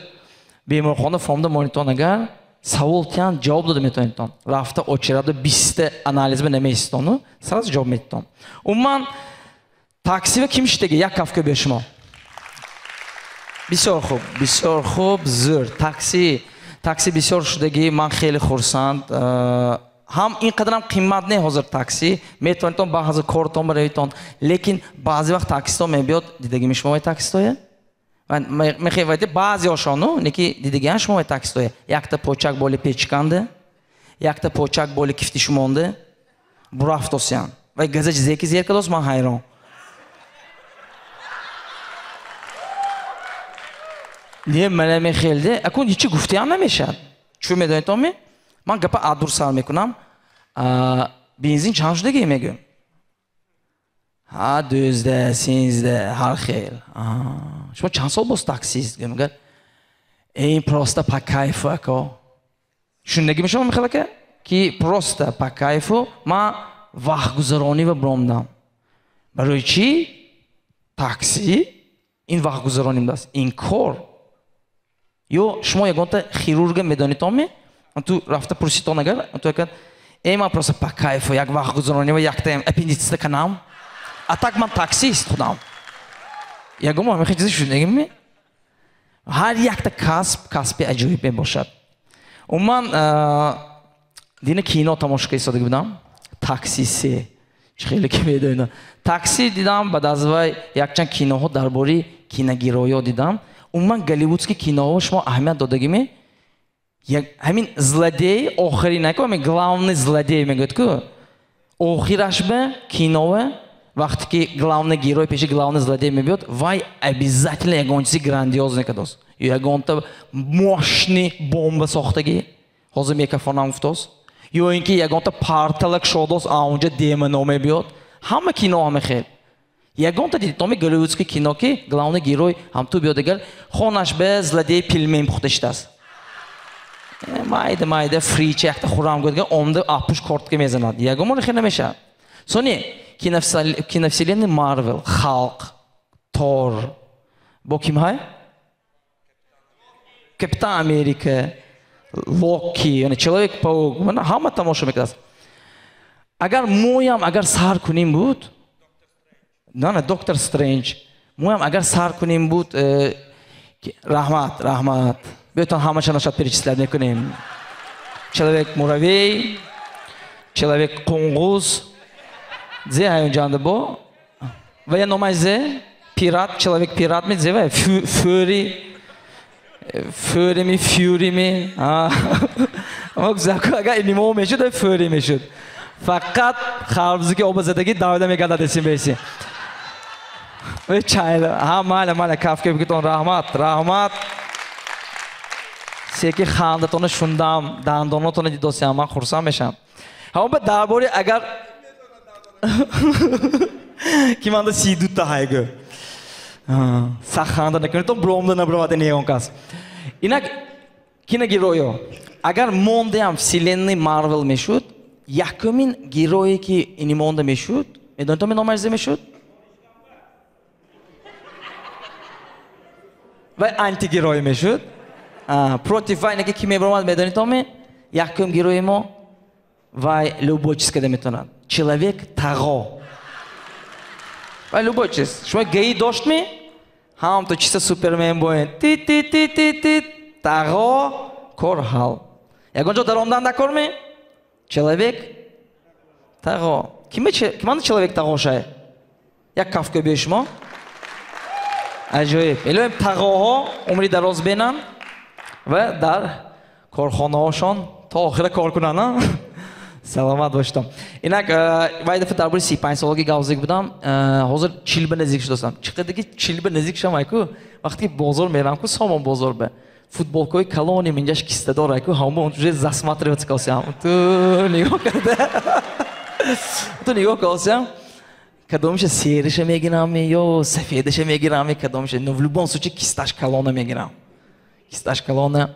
беморхона фомда монитон агар савол тиян ҷавоб дода метавонитон. Рафта очередда 20 анализба намеистону сразу ҷавоб метитон. Умуман таксива ким шидаги? Як кафка бер шумо. Бисёр хуб, бисёр хуб, зӯр. Такси, такси бисёр шудаги, ман хеле хурсанд. Ҳам ин қадарам қимат не ҳозир такси, метавонитон ба ҳазир кортон баравитон, лекин баъзе вақт таксисто мебиёд, дидагими шумо таксистое? Мехоҳед баъзеҳошону, неки дидагиан шумо таксистое. Якта почак боли печканде, якта почак боли кифти шумонде, бурафтосян. Вай газа чизе ки зер кадос, ман ҳайрон. Не, мана мехелде, акун ҳичи гуфтиам намешад. Чӯ медонед ми? Ман гапа адур сар мекунам. Бензин чанд шудагӣ мегӯям? Ҳа, 12, 13, ҳар хел. Шумо чанд сол боз таксист? Мегӯяд, ин просто по кайфу ако. Шундагӣ мешавам мехел ака? Ки просто по кайфу ман вақтгузаронӣ ва бромдам. Барои чӣ? Такси ин вақтгузаронӣ будааст, ин кор. Ё шумо ягонта хирурга медонед ми? Ту рафта пурситон агар, ту акад, ман просто по кайфу як вақтгузаронӣ ва якта аппендицита канам. А так ман таксист худам. Ягон мо мехоҳед чизе шунидагим ми? Ҳар якта касб касби аҷоиб мебошад. Умуман дина кино тамошо кардагӣ будам. Такси се. Чӣ хеле ки медонед. Такси дидам, баъд аз вай якчанд киноҳо дар бораи киногероё дидам. Умуман голливудский киноҳо шумо аҳамият додагӣ ми? Ҳамин злодей охирин, аку ҳамин главный злодей мегӯяд ку. Охираш ба кинова вақте ки главный герой пеши главный злодей мебиёд, вай обязательно ягон чизи грандиозне кадост. Ё ягонта мощный бомба сохтагӣ. Ҳозир микрофонам гуфтост. Ё ин ки ягонта порталак шодост, а онҷа демоно мебиёд. Ҳама кино ҳама хел. Ягонта дидед, томи голливудский кино ки главный герой ҳам ту биёд агар хонаш ба злодей пельмень пухта шудааст. Майда майда фрича якта хӯрам гӯяд, омда апуш кортка мезанад. Ягон бор хел намешавад. Сони киновселенная Марвел, Халк, Тор, бо ким ҳай? Капитан Америка, Локи, яъне Человек-паук, ҳама тамошо мекардааст. Агар моям агар сар кунем буд, на, Доктор Стрендж, моям агар сар кунем буд, раҳмат, раҳмат. Биётон ҳамаша нашад перечислять мекунем. Человек-муравей, Человек-қунгуз, зе ҳайонҷанда бо? Ва я номаш зе? Пират, Человек-пират ми зе ва? Фюри, Фюрими, Фюрими. Агар имо мешуд, Фюри мешуд. Фақат харбузики оба задагӣ давида мегардад эсим беси. Чайла, ҳа, майла, майла, кафке бигитон, раҳмат, раҳмат. Секи хандатона шундам, дандонотона дидосиам, ман хурсанд мешавам. Ҳамон ба дар бори агар ки манда 32-та ҳайгӯ. Сах ханда накунед, то бромда набровад ин ягон кас. Инак киногероё. Агар мондаям вселенной Марвел мешуд, якумин герое ки ини монда мешуд, медонед то номаш зе мешуд? Вай антигерой мешуд. Против вай неки ки мебаромад, медонед то ми? Якум герои мо вай любой чиз када метавонад. Человек тағо. Вай любой чиз. Шумо гаи дошт ми? Ҳам то чиста Супермен боен. Ти ти ти ти ти тағо кор ҳал. Ягон ҷо даромдан дакор ми? Человек тағо. Киманда человек тағо шай? Як кафкӯ биё шумо. Аҷоиб. Илоҳим тағоҳо умри дароз бинанд ва дар корхонаҳошон то охира кор кунанд. Саломат бошед. Инак вай дафъа дар бораи 35 солагӣ гап зада будам. Ҳозир 40 ба наздик шудастам. Чӣ қадар ки 40 ба наздик шавам айку, вақте ки бозор мерам ку, Сомон бозор ба футболкаҳои калони минҷаш кистадор айку, ҳама он уже засматриваться калсиам. Ту нигоҳ карда. Ту нигоҳ калсиам. Кадомиша сериша мегирам ё сафедаша мегирам, кадомиша, но в любом случае кисташ калона мегирам. Кисташ калона.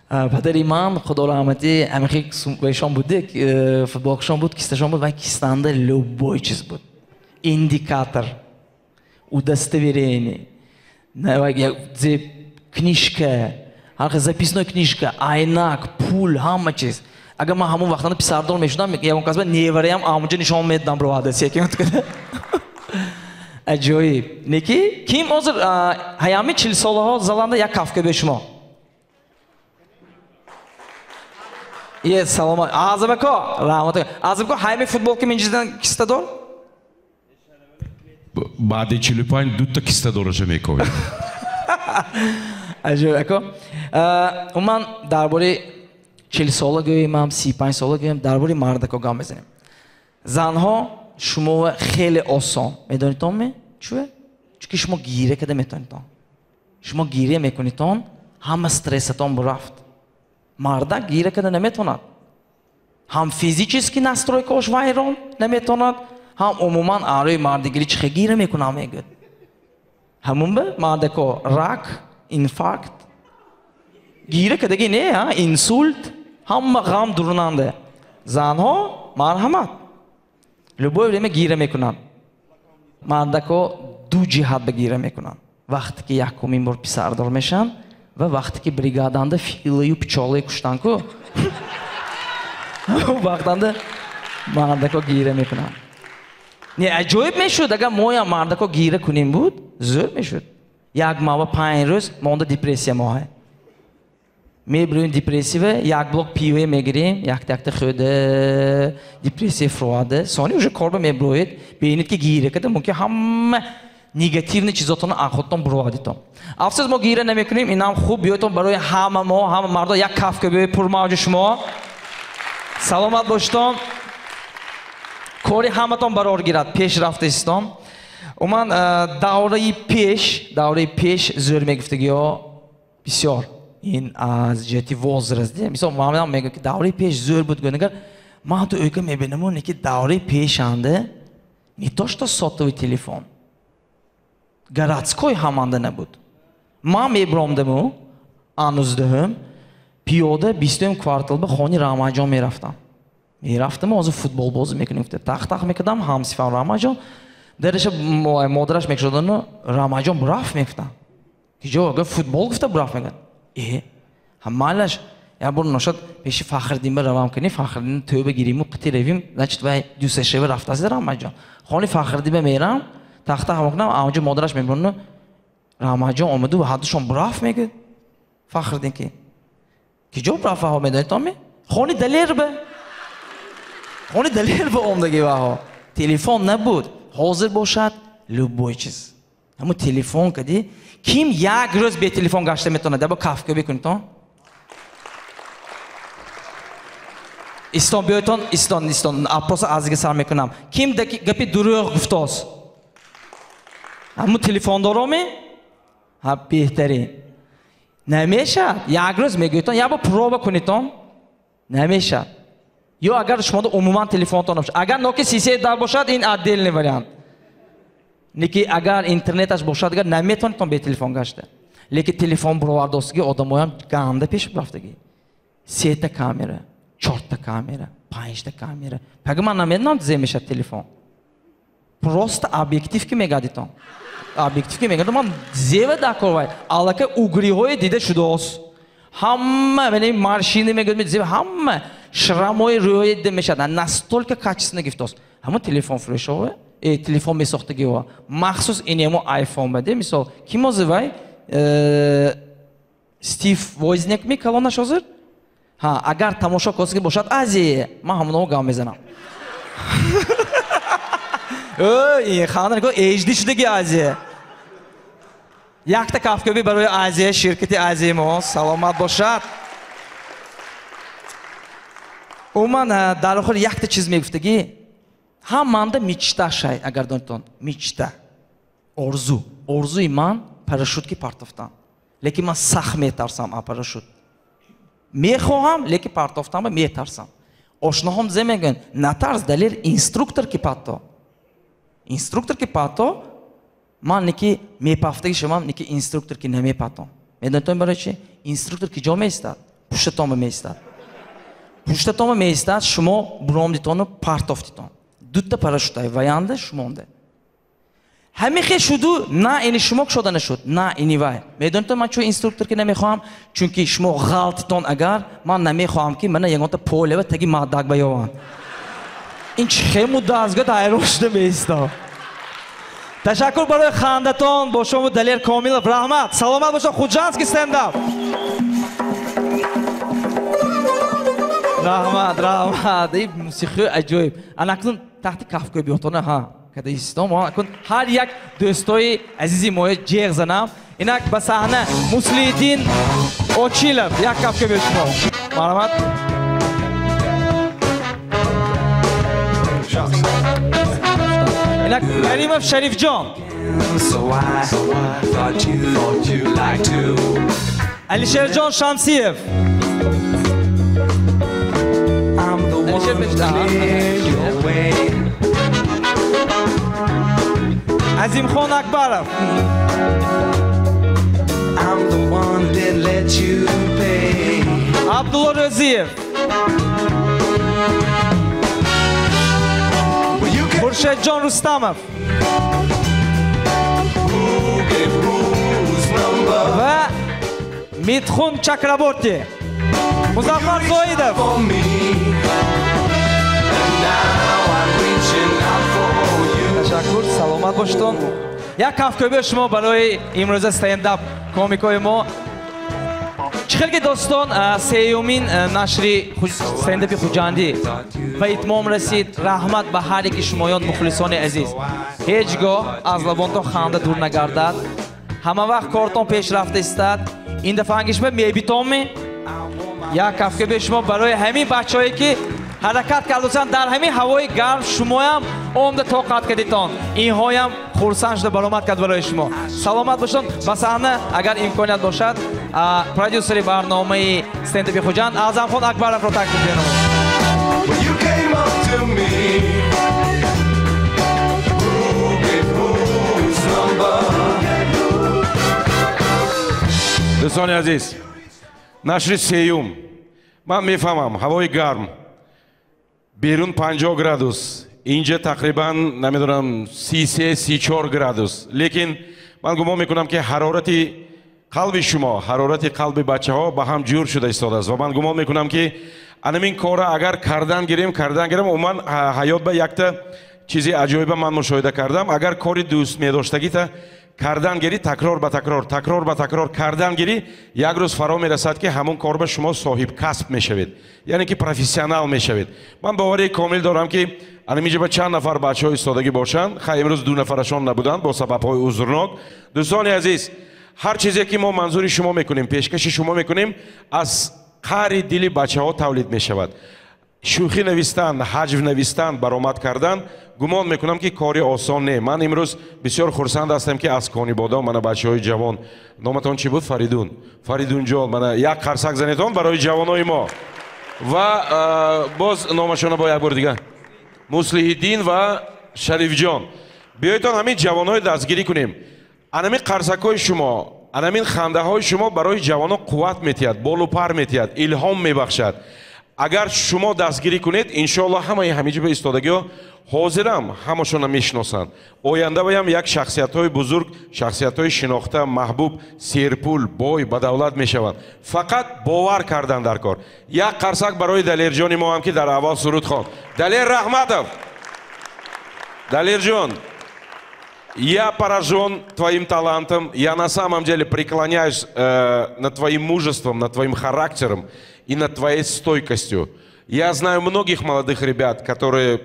Падари ман, худо раҳматӣ, ҳамихи вайшон буд, футболкашон буд, кисташон буд, вай кистанда любой чиз буд. Индикатор, удостоверение, книжка, записной книжка, айнак, пул, ҳама чиз. Агар ман ҳамон вақтанда писардор мешудам, ягон кас ба невараям амуҷа нишон медодам бировада секи. Аҷоиб. Неки? Ким ҳозир ҳаями 40 солаҳо заланда як кафка бе шумо? Е, саломат. Азам ако, раҳмат. Азам ако, ҳайми футболки минҷидан киста дор? Баъди 45 дута киста дораша мековем. Аҷоиб ако. Умуман дар бораи 40 сола гӯем, 35 сола гӯем, дар бораи мардако гап мезанем. Занҳо шумо хеле осон медонитон ме? Чӯе? Чунки шумо гиря када метавонитон. Шумо гиря мекунитон, ҳама стрессатон бурафт. Мардак гиря када наметавонад. Ҳам физически настройкаош вайрон, наметавонад, ҳам умуман арои мардигирӣ чихе гиря мекунам мегӯяд. Ҳамун ба мардако рак, инфаркт, гиря кадаги не, инсульт, ҳама ғам дурунанда. Занҳо марҳамат. Любое время гиря мекунанд. Мардако ду ҷиҳат ба гиря мекунанд. Вақте ки якумин бор писардор мешаванд ва вақте ки бригаданда филаю пчолае куштанд ку, вақтанда мардако гиря мекунанд. Не, аҷоиб мешуд, агар моям мардако гиря кунем буд, зӯр мешуд. Як моҳ ва 5 рӯз монда депрессия моҳе. Мебурем депрессия, як блок пиве мегирем, якта якта хӯрда, депрессия фуроада, сони уже корба мебуроед, бинед ки гиря када мумкин ҳама негативный чизотонро аз худтон буровадитон. Афсӯс, мо гиря намекунем, инам хуб. Биётон барои ҳама мо, ҳама мардо як кафка биёед пурмавҷи шумо. Саломат бошитон. Кори ҳаматон барор гирад, пеш рафтаистон. Умуман давраи пеш зӯр мегуфтагиҳо бисёр. Ин аз ҷиҳати возраст. Мисол, ман мегӯям ки давраи пеш зӯр буд, гӯнагар ман ту ӯка мебинам, ки давраи пешанда не то что сотовый телефон, городской ҳаманда набуд. Ман мебиромдаму ануздаҳум пиёда 20-ум квартал ба хони Раҳматҷон мерафтам. Мерафтаму ҳозир футбол бозӣ мекунем, тах-тах мекардам, ҳамсифам Раҳматҷон дараша модараш мекушодану Раҳматҷон бурафт мегуфтам. Киҷо? Гуфт, футбол гуфта бурафт мегӯяд. Э, ҳамалаш як бор ношад пеши Фахриддин ба равам кунӣ, Фахриддин тӯба гириму қити равим, значит вай дусешева рафтааст Раҳматҷон. Хони Фахриддин ба мерам, тахта ҳаво кунам, анҷо модараш мебурану Раҳматҷон омаду ва ҳардушон бурафт мегӯяд. Фахриддин ки киҷо бурафт ваҳо медонед ме? Хони Далер ба. Хони Далер ба омдаги ваҳо. Телефон набуд. Ҳозир бошад любой чиз. Ҳамун телефон кади ким як рӯз бе телефон гашта метавонад? Даба кафка бикунитон. Истон, биёйтон, истон, истон. Опроса азига сар мекунам. Ким гапи дурӯғ гуфтост? Ҳамун телефондороме? Ҳа, беҳтарин. Намешавад. Як рӯз мегӯйтон, як бор проба кунитон. Намешавад. Ё агар шумода умуман телефонтон набошад. Агар Nokia 3310 бошад, ин отдельный вариант. Леки агар интернеташ бошад, агар наметавонитон бе телефон гашта. Лекин телефон буровардостиги одамоям ганда пеш рафтагӣ. Сета камера, чорта камера, панҷта камера. Пага ман намедонам зе мешавад телефон. Просто объектив ки мегардитон. Объектив ки мегардам, ман зева дакор вай. Аллакай угриҳое дида шудааст. Ҳама мана морщины мегӯяд, зева ҳама шрамҳои рӯе дида мешавад. Настолько качественно гифтост. Ҳамон телефон фурӯшове, телефон месохтагиҳо. Махсус инемо iPhone баде, мисол, ким ҳозир вай? Стив Возняк ми калонаш ҳозир? Ҳа, агар тамошо косиги бошад, Азия, ман ҳамонао гап мезанам. Ин ханда нигоҳ, HD шудаги Азия. Якта кафкӯбӣ барои Азия, ширкати Азия мо, саломат бошад. Умуман дар охир якта чиз мегуфтагӣ, ҳаманда мечта шай, агар донитон, мечта. Орзу. Орзуи ман парашют ки партофтан. Лекин ман сахт метарсам аз парашют. Мехоҳам, лекин партофтан ба метарсам. Ошноҳом зе мегӯянд, натарс, Далер, инструктор ки патто. Инструктор ки патто, ман неки мепафтаги шавам, неки инструктор ки намепатом. Медонитон барои чи? Инструктор ки ҷо меистад? Пуштатон ба меистад. Пуштатон ба меистад, шумо буромдитону партофтитон. Дута парашютай ваянда шумонда. Ҳамихе шуду на ини шумо кушода нашуд, на ини вай. Медонитон ман чун инструктор ки намехоҳам? Чунки шумо ғалтитон агар, ман намехоҳам ки мана ягонта полева таги мадак ба ёванд. Ин чӣ хел муддат гӯяд, ҳайрон шуда меистам. Ташаккур барои хандатон. Бо шумо Далер Комилов. Раҳмат. Саломат бошед. Худжандский стендап. Раҳмат, раҳмат. Ин мусиқии аҷоиб. Ана акнун таҳти кафкӯй биётона, ҳа. Када истом. Акнун ҳар як дӯстои азизи моя ҷеғ занам. Инак ба саҳна Муслиҳиддин Очилов. Як кафкӯй биё шумо. Марҳамат. Инак Каримов Шарифҷон. Алишерҷон Шамсиев. Алишер пешда. Азимхон Акбаров. Абдулло Рӯзиев. Хуршедҷон Рустамов. Ва Митхун Чакраборти. Музаффар Зоидов. Ташаккур, саломат бошедон. Як кафкӯбии шумо барои имрӯза стендап комикои мо. Чӣ хел ки дӯстон, сеюмин нашри стендапи Хуҷандӣ ба итмом расид. Раҳмат ба ҳар яки шумоён, мухлисони азиз. Ҳеҷ гоҳ аз лабонтон ханда дур нагардад. Ҳама вақт кортон пеш рафта истад. Ин дафъа ангишма мебитонми? Як кафкӯбии шумо барои ҳамин бачаҳое ки ҳаракат кардусанд дар ҳамин ҳавои гарм, шумоям омда тоқат кардитон. Инҳоям хурсанд шуда баромад кард барои шумо. Саломат бошед. Ба саҳна агар имконият бошад, продюсери барномаи стендапи Хуҷанд Аъзамхон Акбаровро таклиф менамоям. Дӯстони азиз, нашри сеюм. Ман мефаҳмам, ҳавои гарм, берун 50 градус, инҷа тақрибан намедонам 33-34 градус. Лекин ман гумон мекунам ки ҳарорати қалби шумо, ҳарорати қалби бачаҳо ба ҳам ҷур шуда истодааст ва ман гумон мекунам ки анамин кора агар кардан гирем, умуман ҳаёт ба якта чизи аҷоиба ман мушоҳида кардам. Агар кори дӯст медоштагита кардан гирӣ, такрор ба такрор, такрор ба такрор кардан гирӣ, як рӯз фаро мерасад ки ҳамон кор ба шумо соҳиб касб мешавед, яъне ки профессионал мешавед. Ман боварии комил дорам ки анаминҷа ба чанд нафар бачаҳо истодагӣ бошанд. Хай, имрӯз 2 нафарашон набуданд бо сабабҳои узрнок. Дӯстони азиз, ҳар чизе ки мо манзури шумо мекунем, пешкаши шумо мекунем, аз қаъри дили бачаҳо тавлид мешавад. Шӯхӣ навистан, ҳаҷв навистан, баромад кардан, гумон мекунам ки кори осон не. Ман имрӯз бисёр хурсанд ҳастам ки аз Конибодом мана бачаҳои ҷавон, номатон чӣ буд? Фаридун. Фаридунҷон, мана як қарсак занедон барои ҷавонои мо. Ва боз номашона бо як бор дигар, Муслиҳиддин ва Шарифҷон. Биёедон ҳамин ҷавонои дастгирӣ кунем. Анамин қарсакҳои шумо, анамин хандаҳои шумо барои ҷавонон қувват метиҳад, болу пар метиҳад, илҳом мебахшад. Агар шумо дастгирӣ кунед, иншоаллоҳ ҳамаи ҳамиҷо ба истодагиҳо ҳозирам ҳамашонро мешиносанд. Ояндаваям як шахсиятҳои бузург, шахсиятҳои шинохта, маҳбуб, серпул, бой, ба давлат мешаванд. Фақат бовар кардан дар кор. Як қарсак барои Далерҷони мо ҳам ки дар аввал суруд хонд. Далер Раҳматов. Далерҷон, я поражен твоим талантом. Я на самом деле преклоняюсь над твоим мужеством, над твоим характером и над твоей стойкостью. Я знаю многих молодых ребят, которые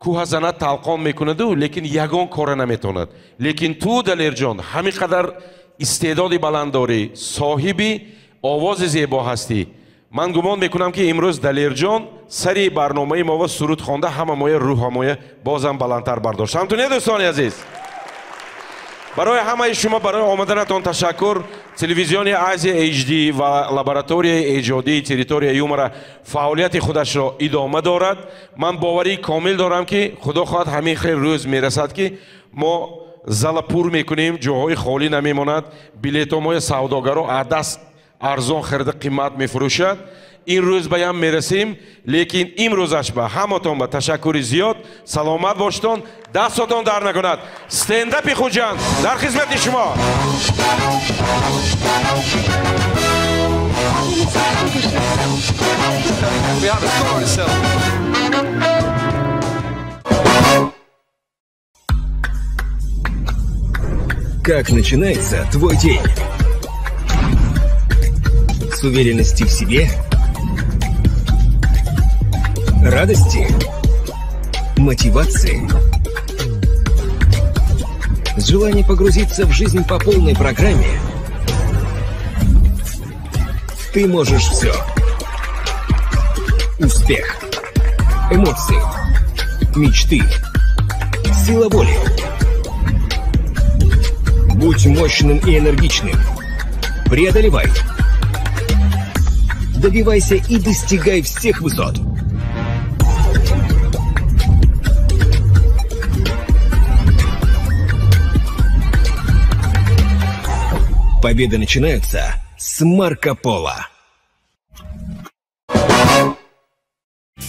кӯҳазана талқон мекунаду, лекин ягон кора наметавонад. Лекин ту, Далерҷон, ҳамин қадар истеъдоди баланд дорӣ, соҳиби овози зебо ҳастӣ. Ман гумон мекунам ки имрӯз Далерҷон сари барномаи мо ва суруд хонда ҳама моя рӯҳамоя бозам баландтар бардошт. Ҳамту не, дӯстони азиз? Барои ҳамаи шумо барои омаданатон ташаккур. Телевизиони Азия HD ва лабораторияи эҷодии территория юмора фаъолияти худашро идома дорад. Ман боварии комил дорам ки худо хоҳад ҳамин хел рӯз мерасад ки мо зала пур мекунем, ҷоҳои холӣ намемонад, билетҳо савдогаро аз даст арзон харида қимат мефурӯшад. Ин рӯз ба ям мерасем, лекин имрӯзаш ба ҳаматон ба ташаккури зиёд. Саломат бошедон, дастотон дар накунад. Стендапи Хуҷанд дар хизмати шумо. Как начинается твой день? С уверенностью в себе Радости, мотивации, желание погрузиться в жизнь по полной программе. Ты можешь все. Успех, эмоции, мечты, сила воли. Будь мощным и энергичным. Преодолевай. Добивайся и достигай всех высот. Победы начинаются с Марко Поло.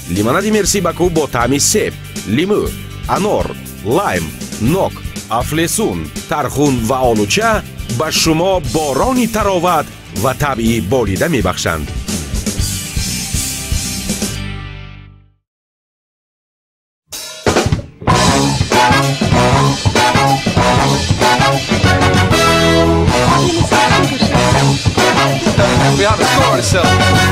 Лимонади Мерси Баку бо таъми себ, лимӯ, анор, лайм, нок, афлесун, тархун ва олуча ба шумо борони тароват ва табъи болида мебахшанд. We have a score ourselves.